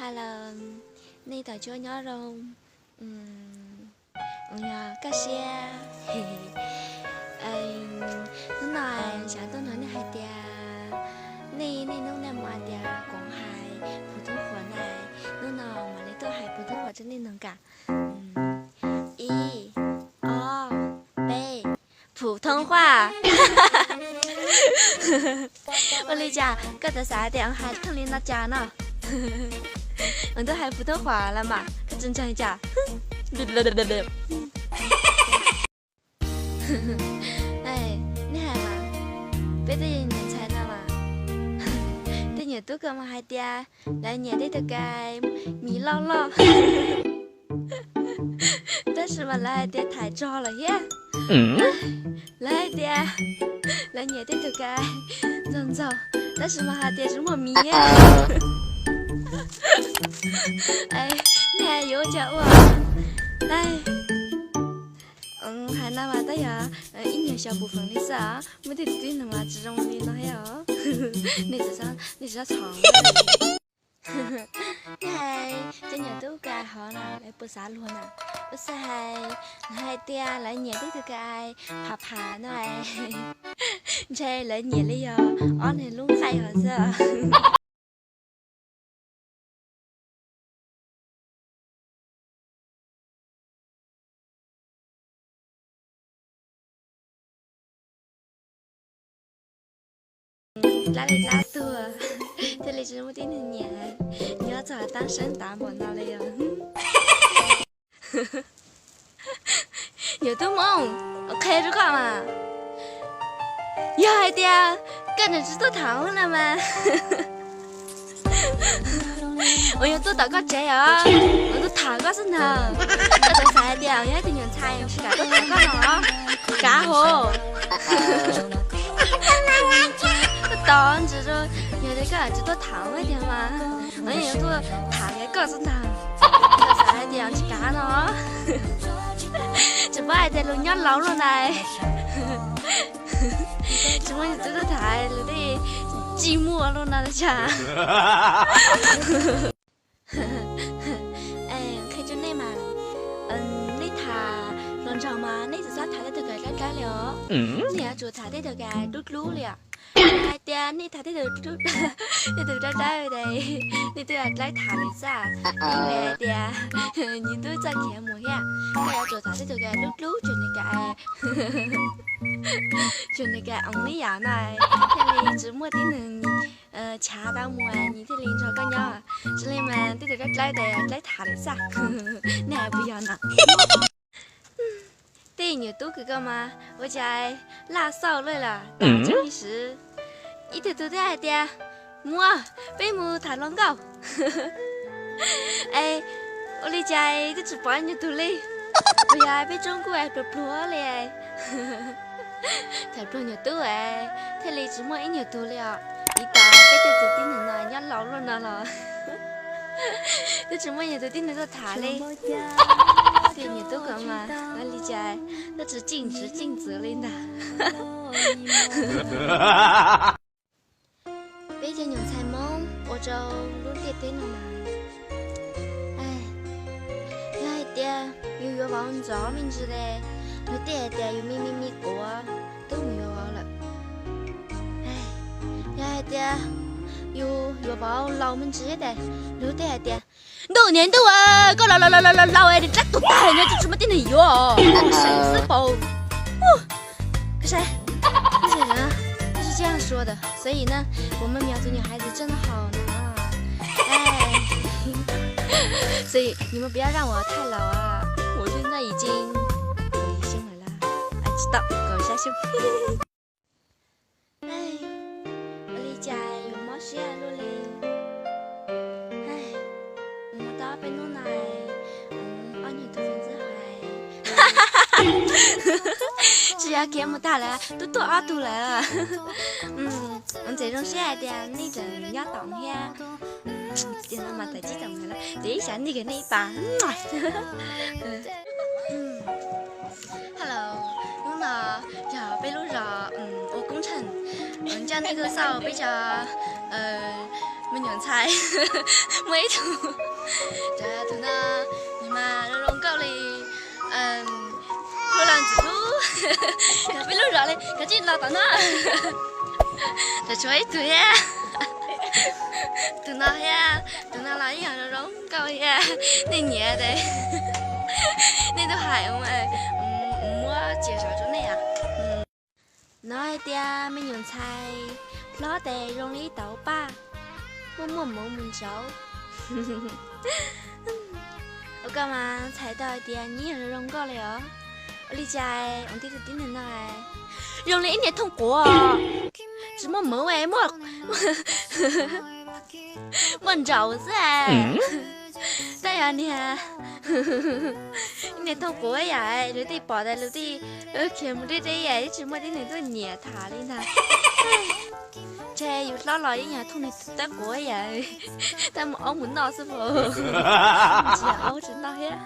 Hello, nej tau tsuas nyob zoo, yog kaj siab. Hnub no xav tuaj nug nej hais tias, nej niaj hnub nej mas tias kuv hais phuv thoob qhuav na, hnub no mam li tuaj hais phuv thoob qhuav rau nej mloog kam. Ib, ob, peb, phuv thoob qhuav. Ua li cas koj txawm xav tias hais thooj li no cas no? Tuaj hais phuv thoob qhuav los mas koj tsis ntseeg cas? Nej hais mas, peb tej nyuam ntxhais no mas, tej nyuam tub kawg mas hais tias lawv nyiam tej tus kais mis loj loj, tab sis mas lawv hais tias thaiv tsog lawm thiab. Lawv hais tias lawv nyiam tej tus kais ntxaug ntxaug, tab sis mas hais tias tsis muaj mis thiab. Nej hais yuav ua cas ua? Hais no mas tab yog ib nyuag xyaw pum feem li xwb os, muaj tej tus tib neeg mas tsis zoo li no thiab os. Nej tsis txhob txhom. Nej hais cov nyuam tub kais hov na lawv puas xav luag na? Ua xwb hais, hais tias lawv nyiam tej tus kais phav phav no, ntshe lawv nyiam li yog ob niag lub nqaij hov xwb. Dab li dab tuag, thiaj li tsis muaj tib neeg nyiam, nyob txog tab seeb tav npaum no li os. Yog tub Hmoob, qhia rau koj mas, yog hais tias koj tseem tsis tuaj tham no mas, uas yog tuaj tom koj tsev os, uas tuaj tham koj xwb ntag. Koj txawm xav hais tias yog ib tug nyuam ntxhais tsis kam tuaj tham koj no, kav hauv. Koj tos ntsis, yog tias koj tsis tuaj tham tiag mas, uas yog tuaj tham koj xwb ntag. Koj txawm xav hais tias tsis kav no, tsis paub hais tias luag nyob laus luaj na, tsis muaj tus tuaj tham luag tej tsis muaj luaj no cas. Qhia rau nej mas, nej tham hluas nraug mas nej tsis txhob tham tej tug kais dawb dawb li os. Nej yuav tsum tham tej tug kais dub dlub li os. Hais tias nej tham tej tug, tej tug dawb dawb ces nej twb dawb tham lawm xwb. Hais tias nws twb txoj kev mus thiab, koj yuav tsum tham tej tug kais dub dlub, tsuas nws kais, tsuas nws kais oo li yam no, thiaj li tsis muaj tib neeg chav tau mus, nws thiaj li nrog koj nyob. Tsis li mas tej tug dawb dawb ces dawb tham lawm xwb. Nej hais puas yog na? Tej nyuam tub kws ko mas ua cas laj xauj lawm los tas tseeb li siv. Ib tug tug twb hais tias, muaj, peb mus tham hluas nkauj. Es ua li cas twb tsis pom ib nyuag tug li? Puas yog peb tsoob kuj pluag pluag li, tham pluag nyuag tub thiaj li tsis muaj ib nyuag tug li os. Vim tas peb tej tug tib neeg no nyob laus luaj no los twb tsis muaj nyuag tug tib neeg tuaj tham li. Tej nyuam tub ko mas ua li cas twb tsis tseem txiv tseem txwv li ntag. Peb cov nyuam ntxhais Hmoob ua rau lub ntiaj teb no mas, yog hais tias yus yuav vauv ntxov me ntsis ces luag tej hais tias yus me me me quav twb mus yuav vauv lawm. Yog hais tias yus yuav vauv laus me ntsis ces luag tej hais tias, ntuj niam ntuj, koj laus laus laus laus es rab tug tag nyob tsis muaj tib neeg yuav, seem xwb paus. Koj saib, sis tsiaj suav tas xwb yim na, kuv me me tus nyuam hais tus tsiaj no haus na. Xwb yim mus pib rau ua thaj laus, ua thaj noj yim tsis, kuv yim xyoo lawm, tsis tau kaum xya xyoo. Ua li cas yuav mob siab luaj li. Mus tau peb hnub no, ob nyuag tug feem xwb hais, tsis yog khiav mus tag lawm, twb tuaj ob tug lawm. Ntxim zoo siab hais tias nej tseem nyob toom thiab. Ces no mas tawm tsib taug ntawd, ces ib xyav ntig kiag nej ib pas. Hello, hnub no yog peb lub zos ua koob tsheej, ncaj nej tuaj xauj peb cov Me nyuam ntxhais, muaj ib tug, tus no, nws mas zoo zoo nkauj li, hlub los ntxim hlub, yog peb lub zos li, kav tsij los tom no. Tam tshuav ib tug thiab, tus no thiab, tus no los yeej yog zoo zoo nkauj thiab, nej nyiam ces nej tuaj hais, muab cia zov rau nej os. Hnov hais tias me nyuam ntxhais hlob ces zoo li ib tauv paj, muaj muaj moov mus ntsauv. Ua koj mas ntxhais tau hais tias nyiam zoo zoo nkauj li os. Ua li cas ua tib tug tib neeg no zoo li ib niag thooj quav, tsis muaj moov, muaj nraum xwb. Tab yog niag ib niag thooj quav yam luag tej pom tas luag tej khiav mus deb deb, tsis muaj tib neeg tuaj nyiam tham li ntag. Ntshe yus hlob los yeej yog thooj niag tawb quav yam, tab mus aub mus noj xwb pom, tsis yog aub tsis noj thiab.